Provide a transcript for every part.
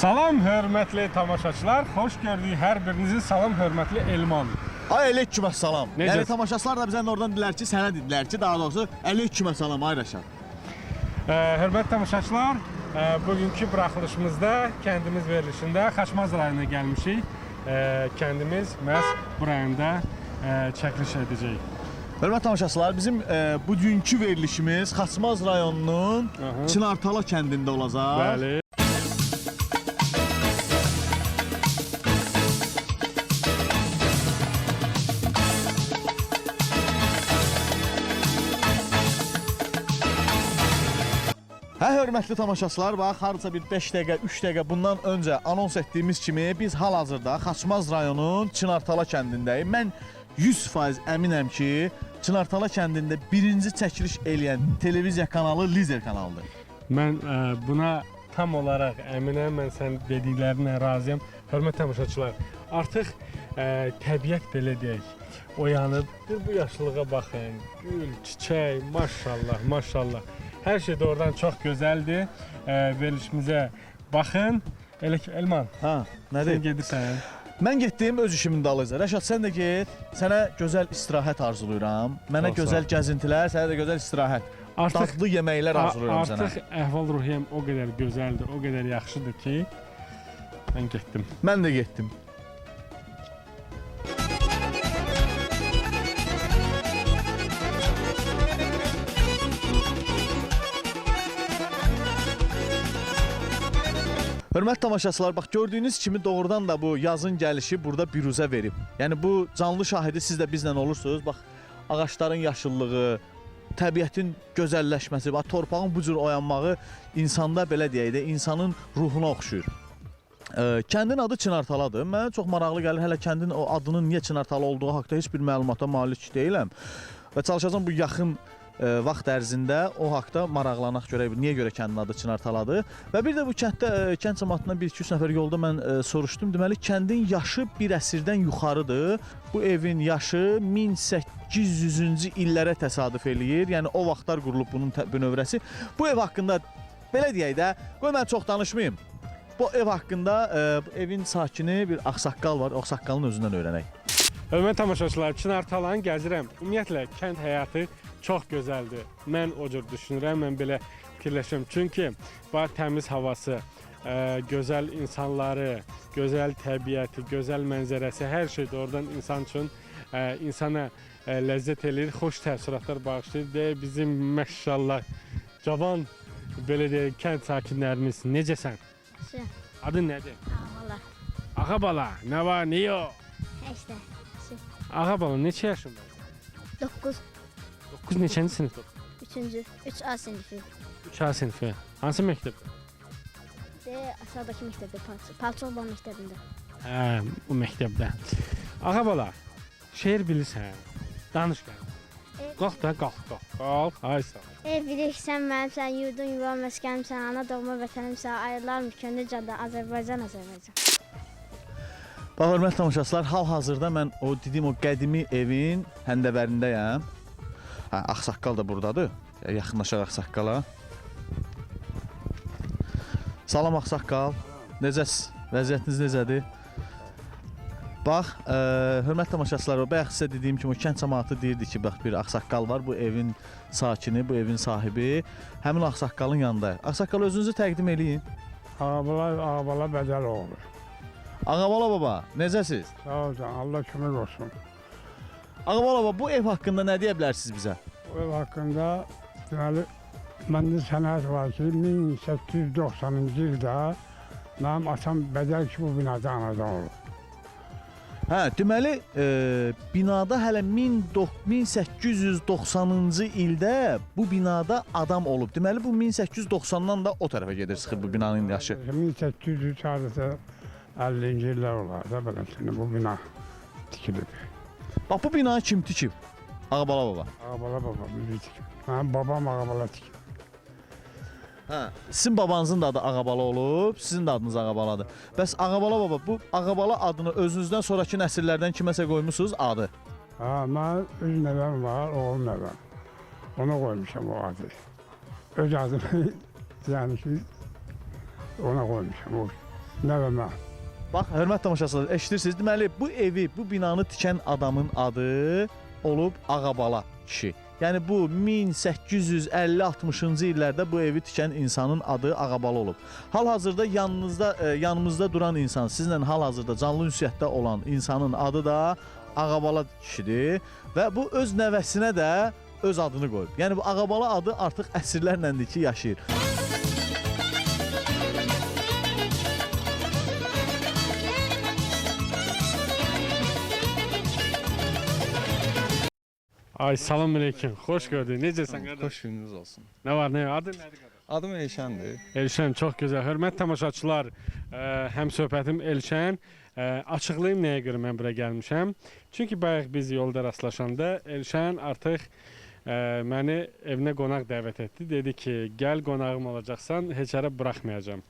Salam hörmətli tamaşaçılar, xoş gördük hər birinizi. Salam hörmətli Elman. Ay aleyküm salam. Necə? Yəni tamaşaçılar da bizə oradan dedilər ki, sənə dedilər ki, daha doğrusu aleyküm salam ay Rəşad. Hörmətli tamaşaçılar, bugünkü buraxılışımızda kəndimiz verilişində Xaçmaz rayonuna gəlmişik. Kəndimiz məhz bu rayonda çəkiliş edəcək. Hörmətli tamaşaçılar, bizim bugünkü verilişimiz Xaçmaz rayonunun Çınartala kəndində olacaq. Bəli. Hə, hörmətli tamaşaçılar, bax, hardasa bir 5 dəqiqə, 3 dəqiqə bundan öncə anons etdiyimiz kimi biz hal-hazırda Xaçmaz rayonunun Çınartala kəndindəyik. Mən 100% əminəm ki, Çınartala kəndində birinci çəkiliş eləyən televiziya kanalı Lider kanalıdır. Mən buna tam olaraq əminəm, mən sənin dediklərinlə razıyam. Hörmətli tamaşaçılar, artıq təbiət belə deyək, oyanıb. Bir bu yaşıllığa baxın, gül, çiçək, maşallah, maşallah. Hər şey doğrudan çox gözəldir. Verilişimizə baxın. Elə ki, Elman, Hə, sən nədir? gedirsən. Mən getdim öz işimin dalınca. Rəşad sən də get. Sənə gözəl istirahət arzulayıram. Mənə Çox sağ ol. gözəl gəzintilər, sənə də gözəl istirahət. Artıq Dadlı yeməklər arzulayıram sənə. Artıq əhval-ruhiyyəm o qədər gözəldir, o qədər yaxşıdır ki, mən getdim. Mən də getdim. Hörmətli tamaşaçılar, bax gördüyünüz kimi doğrudan da bu yazın gəlişi burada büruzə verib. Yəni bu canlı şahidi siz də bizlə olursunuz. Bax ağacların yaşıllığı, təbiətin gözəlləşməsi, bax torpağın bu cür oyanmağı insanda belə deyək də insanın ruhuna oxşuyur. Kəndin adı Çınartaladır. Mənə çox maraqlı gəlir hələ kəndin o adının niyə Çınartala olduğu haqqında heç bir məlumata malik deyiləm. Və çalışacağam bu yaxın vaxt ərzində o haqda maraqlanaq görək niyə görə kəndin adı Çınartaladır. Və bir də bu kənddə kənd camaatından 1-2-3 nəfər yolda mən soruşdum. Deməli kəndin yaşı bir əsrdən yuxarıdır. Bu evin yaşı 1800-cü illərə təsadüf eləyir. Yəni o vaxtlar qurulub bunun bünövrəsi. Bu ev haqqında belə deyək də, qoy mən çox danışmayım. Bu ev haqqında bu evin sakini bir ağsaqqal var. O ağsaqqalın özündən öyrənək. Hörmətli tamaşaçılar, Çınartalanı gəzirəm. Ümumiyyətlə kənd həyatı çox gözəldir. Mən o cür düşünürəm, mən belə fikirləşirəm. Çünki var təmiz havası, gözəl insanları, gözəl təbiəti, gözəl mənzərəsi, hər şey doğrudan insan üçün insana ləzzət eləyir, xoş təəssüratlar bağışlayır. Deyə bizim maşallah cavan belə deyək kənd sakinlərimiz necəsən? Yaxşı. Adın nədir? Ağabala. Ağa bala, nə var, nə yox? Heç də. Ağa bala, neçə yaşın var? 9. 9 neçənci sinifdə? 3-cü. 3A sinifi. 3A sinifi. Hansı məktəbdə? D aşağıdakı məktəbdə, Palçoğlan məktəbində. Hə, bu məktəbdə. Ağa bala, şeir bilirsən? Danış gəl. Qalx da, qalx, qalx, qalx. Ay sağ ol. Ey bilik sən mənimsən, yurdum yuvam məskənimsən, ana doğma vətənimsən, ayrılarım könül candan Azərbaycan, Azərbaycan. Bax, hörmətli tamaşaçılar, hal-hazırda mən o dediyim o qədimi evin həndəvərindəyəm. Hə, ağsaqqal da burdadır. Yaxınlaşaq ağsaqqala. Salam ağsaqqal. Necəsiz? Vəziyyətiniz necədir? Bax, hörmətli tamaşaçılar, bayaq sizə dediyim kimi o kənd camaatı deyirdi ki, bax bir ağsaqqal var, bu evin sakini, bu evin sahibi. Həmin ağsaqqalın yanındayıq. Ağsaqqal özünüzü təqdim eləyin. Ağabala, Ağabala Bədəloğlu. Ağabala baba, necəsiz? Sağ ol can, Allah kömək olsun. Ağabala baba, bu ev haqqında nə deyə bilərsiniz bizə? Bu ev haqqında deməli, məndə sənəd var ki, 1890-cı ildə mənim atam Bədəl ki, bu binada anadan olub. Hə, deməli, binada hələ 1890-cı ildə bu binada adam olub. Deməli, bu 1890-dan da o tərəfə gedir, çıxır bu binanın yaşı. 1800 hardasa 50-ci illər olar da beləsinə bu bina tikilib. Bax, bu binanı kim tikib? Ağabala baba. Ağabala baba bizi tikib. Mənim babam Ağabala tikib. Hə. Sizin babanızın da adı Ağabala olub, sizin də adınız Ağabaladır. Bəs Ağabala baba, bu Ağabala adını özünüzdən sonrakı nəsillərdən kiməsə qoymusunuz adı? Ha, mən öz nəvəm var, oğul nəvəm. Ona qoymuşam o adı. Öz adımı, yəni ki, ona qoymuşam o nəvəmə. Bax, hörmətli tamaşaçılar, eşidirsiniz. Deməli, bu evi, bu binanı tikən adamın adı olub Ağabala kişi. Yəni bu 1850-60-cı illərdə bu evi tikən insanın adı Ağabala olub. Hal-hazırda yanınızda yanımızda duran insan, sizinlə hal-hazırda canlı ünsiyyətdə olan insanın adı da Ağabala kişidir və bu öz nəvəsinə də öz adını qoyub. Yəni bu Ağabala adı artıq əsrlərləndir ki, yaşayır. Ay salam əleykum. Xoş gördük. Necəsən qardaş? Xoş gününüz olsun. Nə var, nə yox? Adın nədir qardaş? Adım Elşəndir. Elşən çox gözəl. Hörmətli tamaşaçılar, həm söhbətim Elşən. Açıqlayım nəyə görə mən bura gəlmişəm. Çünki bayaq biz yolda rastlaşanda Elşən artıq məni evinə qonaq dəvət etdi. Dedi ki, gəl qonağım olacaqsan, heç hərə buraxmayacağam.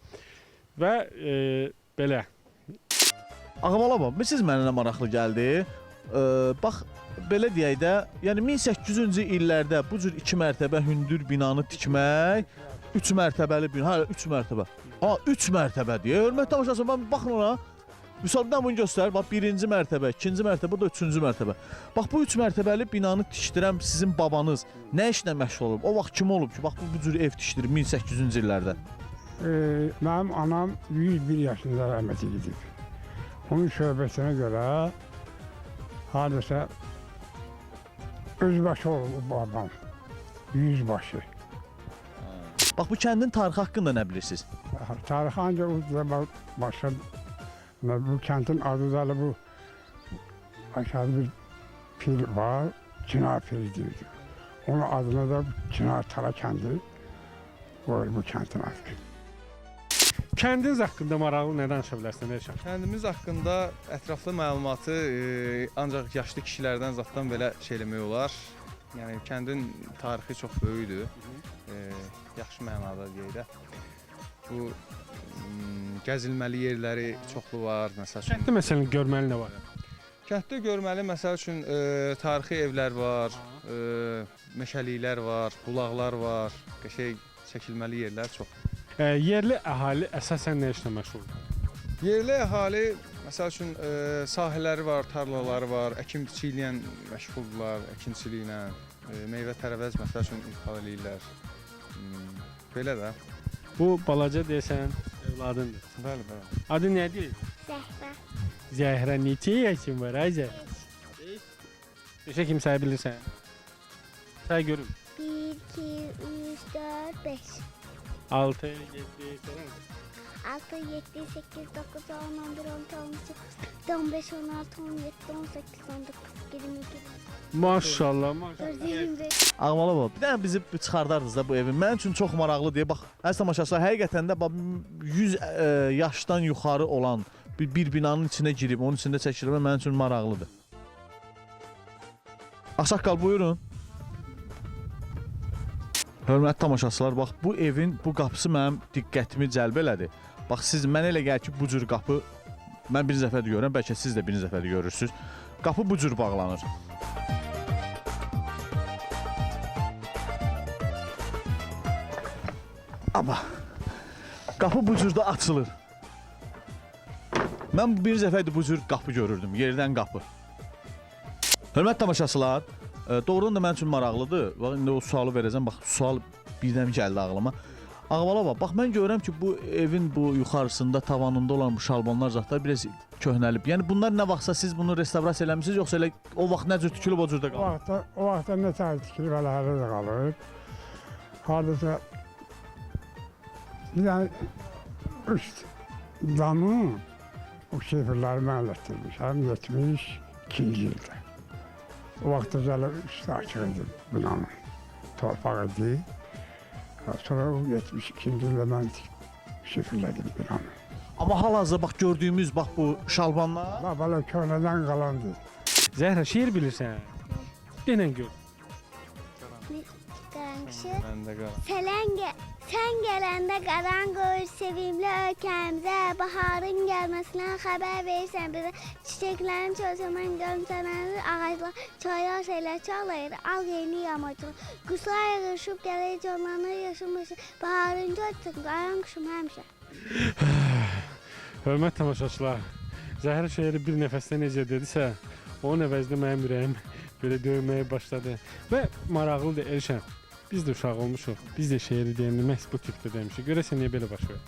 Və belə. Ağabala baba, siz mənə nə maraqlı gəldi? Bax, belə deyək də, yəni 1800-cü illərdə bu cür 2 mərtəbə hündür binanı tikmək, 3 mərtəbəli bina, hələ 3 mərtəbə. Ha, 3 mərtəbədir. Hörmətli tamaşaçılar, bax, baxın ona. Vüsal, bir dənə bunu göstər. Bax, birinci mərtəbə, ikinci mərtəbə, bu da üçüncü mərtəbə. Bax, bu 3 mərtəbəli binanı tikdirən sizin babanız nə işlə məşğul olub? O vaxt kim olub ki, bax bu cür ev tikdirib 1800-cü illərdə? Mənim anam 101 yaşında rəhmətə gedib. Onun şöbəsinə görə hardasa özbaşı olub o babam. Yüzbaşı. Bax, bu kəndin tarixi haqqında nə bilirsiniz? Tarix ancaq o da başa bu kəndin adı da bu aşağıda bir pir var, Çınar piri deyirdi. Onun adına da Çınar Tala kəndi qoyulur bu kəndin adı. Kəndiniz haqqında maraqlı nə danışa bilərsən Elşən? Kəndimiz haqqında ətraflı məlumatı ancaq yaşlı kişilərdən zaddan belə şey eləmək olar. Yəni kəndin tarixi çox böyükdür. Yaxşı mənada deyək də. Bu gəzilməli yerləri çoxlu var. Məsəl üçün Kənddə məsələn görməli nə var? Kənddə görməli məsəl üçün tarixi evlər var, meşəliklər var, bulaqlar var, qəşəng çəkilməli yerlər çox. Yerli əhali əsasən nə işlə məşğuldur? Yerli əhali məsəl üçün sahələri var, tarlaları var, əkin biçi ilə məşğuldurlar, əkinçiliklə, meyvə tərəvəz məsəl üçün ixal eləyirlər. Belə də. Bu balaca deyəsən övladındır. Bəli, bəli. Adı nədir? Zəhra. Zəhra neçə yaşın var ay Zəhra? 5. 5-ə kim saya bilirsən? Say görüm. 1, 2, 3, 4, 5. 6, 7, 8. 6, 7, 8, 9, 10, 11, 12, 13, 15, 16, 17, 18, 19, 20, Maşallah, maşallah. 24, 25. Ağabala baba, bir dənə bizi çıxardardınız da bu evin. Mənim üçün çox maraqlı deyə. Bax, əziz tamaşaçılar, həqiqətən də bax 100 yaşdan yuxarı olan bir binanın içinə girib, onun içində çəkilmək mənim üçün maraqlıdır. Ağsaqqal buyurun. Hörmətli tamaşaçılar, bax bu evin bu qapısı mənim diqqətimi cəlb elədi. Bax siz mənə elə gəlir ki, bu cür qapı mən birinci dəfədir görürəm, bəlkə siz də birinci dəfədir görürsüz. Qapı bu cür bağlanır. Aba. Qapı bu cür də açılır. Mən birinci dəfə idi bu cür qapı görürdüm, yerdən qapı. Hörmətli tamaşaçılar, doğrudan da mənim üçün maraqlıdır. Bax indi o sualı verəcəm. Bax sual birdən gəldi ağlıma. Ağabala bax, bax mən görürəm ki, bu evin bu yuxarısında, tavanında olan bu şalbanlar zatlar biraz köhnəlib. Yəni bunlar nə vaxtsa siz bunu restavrasiya eləmisiniz, yoxsa elə o vaxt nə cür tikilib o cür də qalıb? O vaxtda nə tər tikilib hələ hələ də qalıb. Hardasa bir dənə üst damın o şifrləri mən elətdirmişəm 72-ci ildə. O vaxtda hələ üstü açıq idi binanın. Torpaq idi. Sonra o 72-ci ildə mən şifrlədim binanı. Amma hal-hazırda bax gördüyümüz bax bu şalbanlar Bax belə köhnədən qalandı. Zəhra şeir bilirsən? Denən gör. Qaranquşu. Mən də qara. Sələngə, Sən gələndə qaran qoyur sevimli ölkəmizə, baharın gəlməsindən xəbər verirsən bizə. Çiçəklərin çölçəmən gölümsənənir, ağaclar çaylar şeylər çağlayır, al yeni yamaclar. Quşlar yığışıb gəlir, canlanır yaşılmışı. Baharın görsün qaran quşum həmişə. Hörmət tamaşaçılar, Zəhra şeiri bir nəfəsdə necə dedisə, onun əvəzində mənim ürəyim belə döyməyə başladı. Və maraqlıdır Elşən, biz də uşaq olmuşuq, biz də şeiri deyəndə məhz bu tipdə demişik. Görəsən niyə belə baş verir?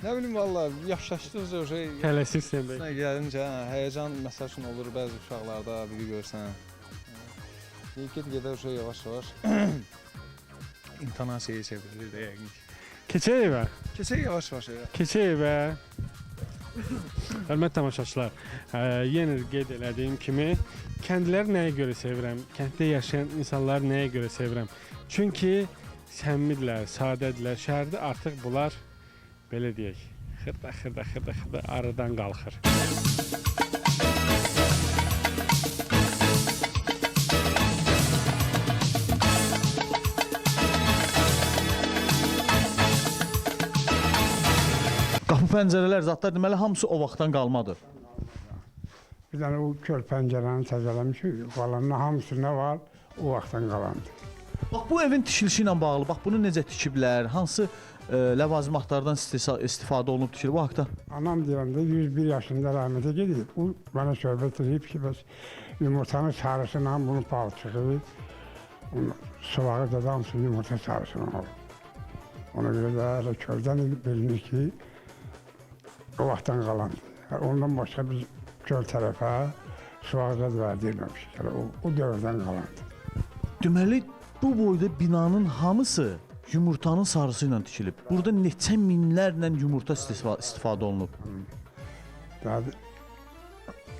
Nə bilim valla yaşlaşdıqca o şey Tələsirsən bəlkə. üstünə gəlincə hə, həyəcan məsəl üçün olur bəzi uşaqlarda biri görsən. Get-gedə o şey yavaş-yavaş intonasiyaya çevrilir də yəqin ki. Keçək evə. Keçək yavaş-yavaş evə. Keçək evə. Hörmətli tamaşaçılar, yenə də qeyd elədiyim kimi kəndləri nəyə görə sevirəm? Kənddə yaşayan insanları nəyə görə sevirəm? Çünki səmimidirlər, sadədirlər. Şəhərdə artıq bunlar belə deyək, xırda-xırda xırda-xırda aradan qalxır. Qapı pəncərələr zətlər deməli hamısı o vaxtdan qalmadır. Bir dənə o kör pəncərəni təzələmişik. Qalanın hamısı nə var, o vaxtdan qalandı. Bax bu evin tikilişi ilə bağlı, bax bunu necə tikiblər, hansı ləvazimatlardan istifadə olunub tikilib bu haqda? Anam deyəndə 101 yaşında rəhmətə gedib. O mənə söhbət edib ki, bəs yumurtanın sarısıyla bunun palçığı, onun suvağı da hamısı yumurta sarısıyla olur. Ona görə də hələ köldən bilinir ki, o vaxtdan qalan. Ondan başqa biz köl tərəfə suvağı da verdirməmişik. Hələ o dövrdən qalandı. Deməli bu boyda binanın hamısı yumurtanın sarısı ilə tikilib. Burada neçə minlərlə yumurta istifadə olunub. Daha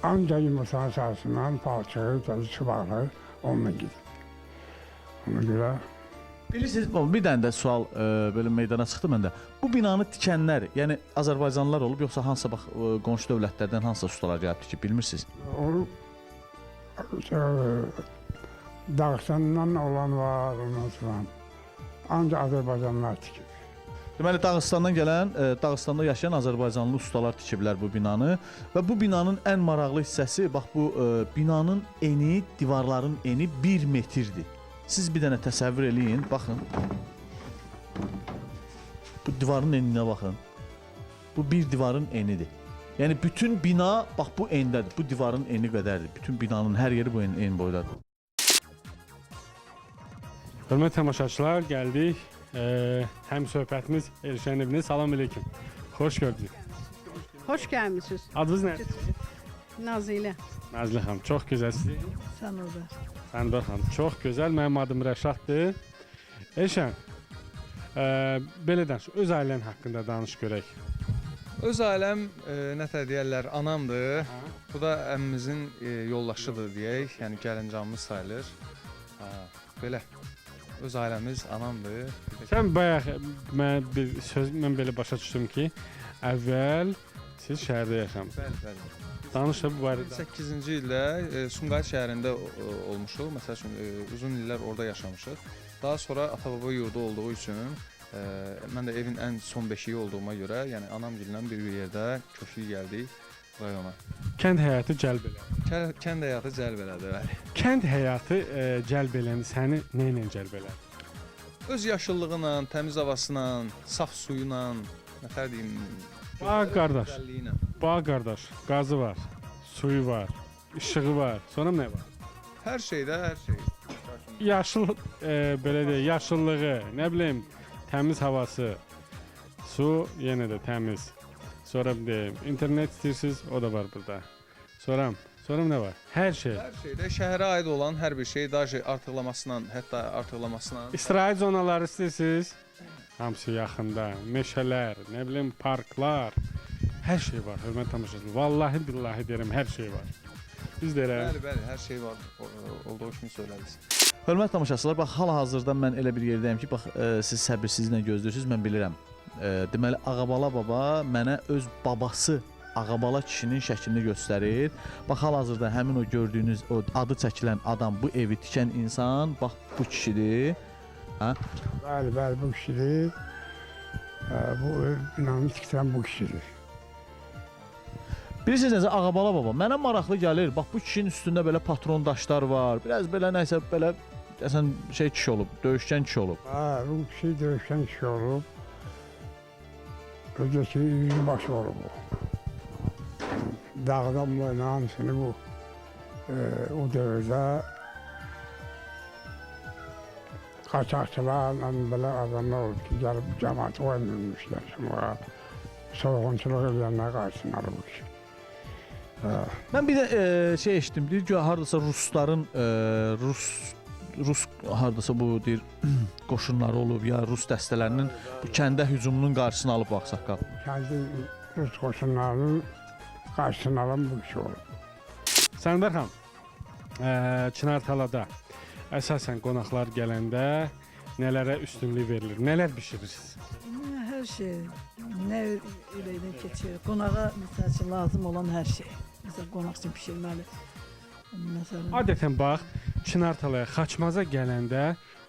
ancaq yumurtanın sarısından palçığı, təzə suvaqları onunla gedib. Ona görə Bilirsiniz, baba, bir dənə də sual belə meydana çıxdı məndə. Bu binanı tikənlər, yəni Azərbaycanlılar olub yoxsa hansısa bax qonşu dövlətlərdən hansısa ustalar gəlib tikib, bilmirsiniz? Onu Dağıstandan olan var, ondan sonra ancaq Azərbaycanlılar tikib. Deməli Dağıstandan gələn, Dağıstanda yaşayan Azərbaycanlı ustalar tikiblər bu binanı və bu binanın ən maraqlı hissəsi bax bu binanın eni, divarların eni 1 metrdir. Siz bir dənə təsəvvür eləyin, baxın. Bu divarın eninə baxın. Bu bir divarın enidir. Yəni bütün bina bax bu endədir. Bu divarın eni qədərdir. Bütün binanın hər yeri bu en boydadır. Hörmətli tamaşaçılar, gəldik. Həm söhbətimiz Elşən evinə. Salam əleykum. Xoş gördük. Hoş gəlmisiniz. Adınız nədir? Nazilə. Nazlı xanım, çox gözəlsiniz. Sənubər. Səndor xanım, çox gözəl. Mənim adım Rəşaddır. Elşən, belə danış, öz ailən haqqında danış görək. Öz ailəm nə tər deyərlər, anamdır. Bu da əmmimizin yoldaşıdır deyək, yəni gəlincanımız sayılır. Hə, belə. Öz ailəmiz anamdır. Sən bayaq mən bir söz mən belə başa düşdüm ki, əvvəl siz şəhərdə yaşamısınız. Bəli, bəli. Danış da bu barədə. 8-ci ildə Sumqayıt şəhərində olmuşuq. Məsəl üçün uzun illər orada yaşamışıq. Daha sonra ata-baba yurdu olduğu üçün mən də evin ən son beşiyi olduğuma görə, yəni anamgillə bir yerdə köçdük gəldik rayona. Kənd həyatı cəlb elədi. Kənd həyatı cəlb elədi, bəli. Kənd həyatı cəlb elədi səni nə ilə cəlb elədi? Öz yaşıllığıyla, təmiz havasıyla, saf suyuyla, nə tər deyim, Bax qardaş, gözəlliyi ilə. bax qardaş, qazı var, suyu var, işığı var. Sonra nə var? Hər şeydə, hər şey. Yaşıl belə deyək, yaşıllığı, nə bilim, təmiz havası, su yenə də təmiz. Sonra bir deyim, internet istəyirsiniz, o da var burada. Sonra nə var? Hər şey. Hər şeydə şəhərə aid olan hər bir şey, daha artıqlamasıyla, hətta artıqlamasıyla. İstirahət zonaları istəyirsiniz? Hamısı yaxında. Meşələr, nə bilim, parklar. Hər şey var, hörmətli tamaşaçılar. Vallahi billahi deyirəm, hər şey var. Biz deyirəm. Bəli, bəli, hər şey var. Olduğu kimi söylədiniz. Hörmətli tamaşaçılar, bax hal-hazırda mən elə bir yerdəyim ki, bax siz səbirsizliklə gözləyirsiniz, mən bilirəm. Deməli Ağabala baba mənə öz babası Ağabala kişinin şəklini göstərir. Bax hal-hazırda həmin o gördüyünüz o adı çəkilən adam, bu evi tikən insan, bax bu kişidir. Bəli, bəli, bu kişidir. Bu ev binanı tikdirən bu kişidir. Bilirsiniz necə Ağabala baba, mənə maraqlı gəlir. Bax bu kişinin üstündə belə patron daşlar var. Biraz belə nəsə belə əsən şey kişi olub, döyüşkən kişi olub. Hə, bu kişi döyüşkən kişi olub. Özü ki, yüzbaşı olub o. Dağdan bu yana hamısını bu o dövrdə qaçaqçılarla belə adamlar olub ki, gəlib cəmaatı qoymamışlar yaşamağa. Soyğunçuluq edənlər qarşısını alıb bu kişi. Hə. Mən bir də şey eşitdim. Deyir ki, hardasa rusların Rus hardasa bu deyir qoşunları olub ya rus dəstələrinin bu kəndə hücumunun qarşısını alıb bu ağsaqqal. Kəndi Rus qoşunlarının qarşısını alan bu kişi olub. Səndər xan, Çınartalada əsasən qonaqlar gələndə nələrə üstünlük verilir? Nələr bişirirsiniz? Hər şey, nə ürəkdən keçir. Qonağa məsəl üçün lazım olan hər şey. Məsələn, qonaq üçün bişirməli. Məsələn, Adətən bax, Çınartalaya, Xaçmaza gələndə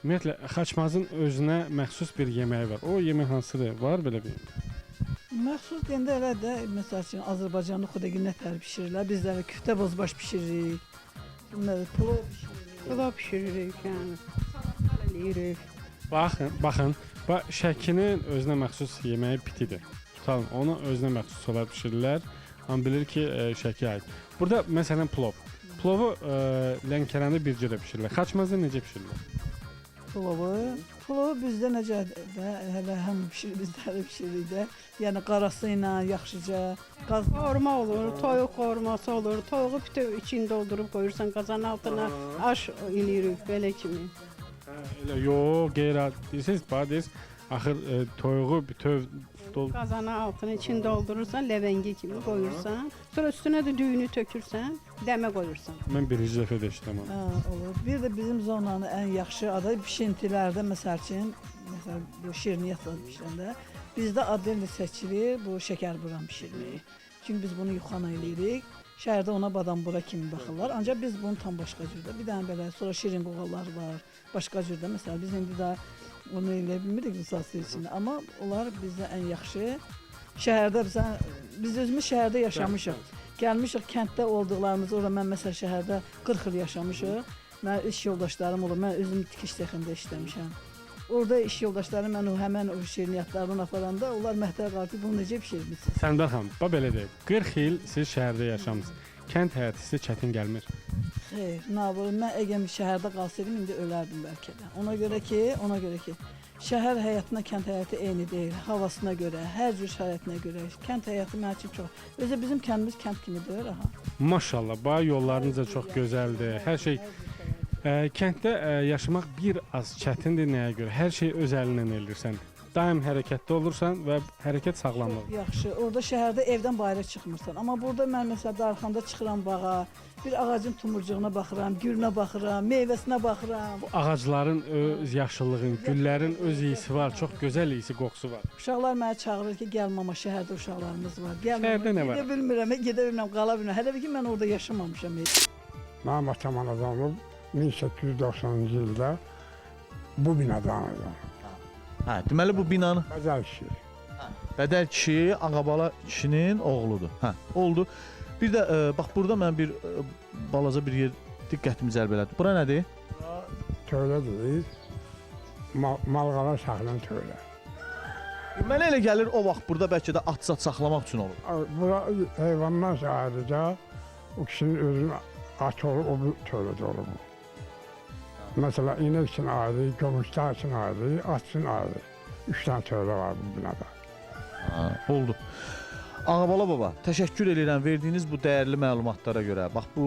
ümumiyyətlə Xaçmazın özünə məxsus bir yeməyi var. O yemək hansıdır? Var belə bir yemək? Məxsus deyəndə elə də məsəl üçün Azərbaycanlı xudegi nə tər bişirirlər. Biz də küftə bozbaş bişiririk. Plov bişiririk. Plov bişiririk, yəni. Salatlar eləyirik. Baxın, baxın, bax Şəkinin özünə məxsus yeməyi pitidir. Tutalım, onu özünə məxsus olaraq bişirirlər. Hamı bilir ki, Şəkiyə aid. Burada məsələn plov. Plovu Lənkəranda bir cürə bişirirlər. Xaçmazda necə bişirirlər? Plovu. Plovu bizdə necə də hələ həm bişirir, bizdə hələ bişiririk də. Yəni qarası ilə yaxşıca qaz Qovurma olur, toyuq qovurması olur. Toyuğu bütöv içini doldurub qoyursan qazanın altına. Aş eləyirik belə kimi. Hə, elə yox, qeyri deyirsiniz, bax deyirsiniz, axır toyuğu bütöv dol Qazanın altına içini doldurursan, ləvəngi kimi qoyursan. Sonra üstünə də düyünü tökürsən, dəmə qoyursan. Mən birinci dəfə də eşidirəm onu. Hə, olur. Bir də bizim zonanın ən yaxşı adı bişintilərdə məsəl üçün, məsələn bu şirniyyat zad bişirəndə bizdə adını seçilir bu şəkərburan bişirməyi. Çünki biz bunu yuxana eləyirik. Şəhərdə ona badambura kimi baxırlar. Ancaq biz bunu tam başqa cürdə. Bir dənə belə sonra şirin qoğallar var. Başqa cürdə. Məsələn biz indi də onu eləyə bilmirik misal üçün. Amma onlar bizdə ən yaxşı. Şəhərdə bizə, biz özümüz şəhərdə yaşamışıq. Gəlmişik kənddə olduqlarımız, orada mən məsələn şəhərdə 40 il yaşamışıq. Mən iş yoldaşlarım olub, mən özüm tikiş sexində işləmişəm. Orada iş yoldaşlarım mən o həmən o şirniyyatlardan aparanda onlar məhtəl qaldı ki, bunu necə bişirmisiniz? Səndər xanım, bax belə deyək. 40 il siz şəhərdə yaşamısınız. Kənd həyatı sizə çətin gəlmir? Xeyr, nə var, mən əgər şəhərdə qalsaydım indi ölərdim bəlkə də. Ona görə ki, şəhər həyatına kənd həyatı eyni deyil. Havasına görə, hər cür şəraitinə görə. Kənd həyatı mənim üçün çox. Özü bizim kəndimiz kənd kimi deyil aha. Maşallah, bax yollarınız da çox gözəldir. Hər şey kənddə yaşamaq bir az çətindir nəyə görə? Hər şeyi öz əlinlə eləyirsən. Daim hərəkətdə olursan və hərəkət sağlamlıq. Çox yaxşı. Orada şəhərdə evdən bayıra çıxmırsan. Amma burada mən məsələn darxanda çıxıram bağa, bir ağacın tumurcuğuna baxıram, gülünə baxıram, meyvəsinə baxıram. Bu ağacların öz yaşıllığın, güllərin öz iyisi var, çox gözəl iyisi, qoxusu var. Uşaqlar məni çağırır ki, gəl mama, şəhərdə uşaqlarımız var. Gəl mama. Şəhərdə nə var? Gedə bilmirəm, gedə bilmirəm, qala bilmirəm. Hələ bir ki mən orada yaşamamışam heç. Mənim atam anadan olub 1890-cı ildə bu binada anadan olub. Hə, deməli bu binanı Bəzər kişi. Bədəl kişi Ağabala kişinin oğludur. Hə, oldu. Bir də bax burada mən bir balaca bir yer diqqətimi cəlb elədi. Bura nədir? Tövlə deyir. Malqala saxlayan tövlə. Mənə elə gəlir o vaxt burada bəlkə də at zat saxlamaq üçün olub. Bura heyvanlar ayrıca o kişinin özünün atı olub, o bu tövlədə olub. Məsələn, inək üçün ayrı, gömüşlər üçün ayrı, at üçün ayrı. 3 dənə tövlə var bu binada. Ha, oldu. Ağabala baba, təşəkkür edirəm verdiyiniz bu dəyərli məlumatlara görə. Bax bu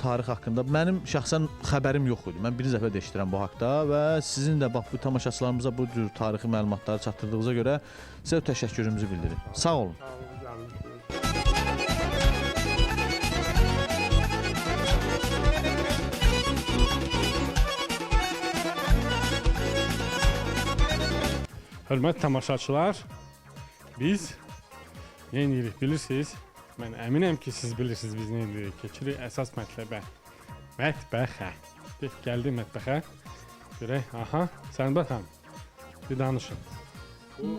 tarix haqqında mənim şəxsən xəbərim yox idi. Mən birinci dəfə də eşidirəm bu haqda və sizin də bax bu tamaşaçılarımıza bu cür tarixi məlumatları çatdırdığınıza görə sizə təşəkkürümüzü bildirirəm. Sağ olun. Sağ olun, gəlmişsiniz. Hörmətli tamaşaçılar, biz nə edirik bilirsiniz? Mən əminəm ki, siz bilirsiniz biz nə edirik. Keçirik əsas mətləbə. Mətbəxə. Dek, gəldik mətbəxə. Görək, aha, Sənbət xanım, bir danışın. Bu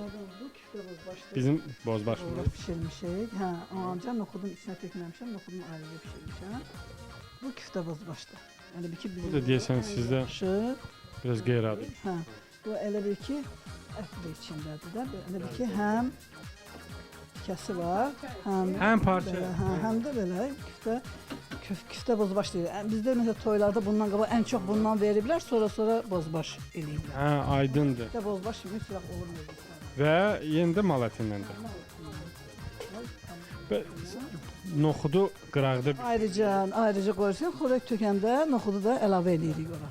Küftə bozbaşdır. Bizim bozbaş. Doğru bişirmişik. Hə, o ancaq noxudun içinə tökməmişəm, noxudun ayrıca bişirmişəm. Bu küftə bozbaşdır. Elə bil ki, bizim Bu da deyəsən ən sizdə yaxşı. Biraz qeyri-adi. Hə, bu elə bil ki, ət də içindədir də. Elə bil ki, həm tikəsi var, həm Həm parça. belə, hə, həm də belə küftə küftə bozbaş deyir. Bizdə məsələn toylarda bundan qabaq ən çox bundan veriblər, sonra bozbaş eləyiblər. Hə, aydındır. Küftə bozbaş mütləq olur meclislərdə. Və yenə də mal ətindəndir. Və noxudu qıraqda Ayrıca qoyursan, xörək tökəndə noxudu da əlavə eləyirik ora.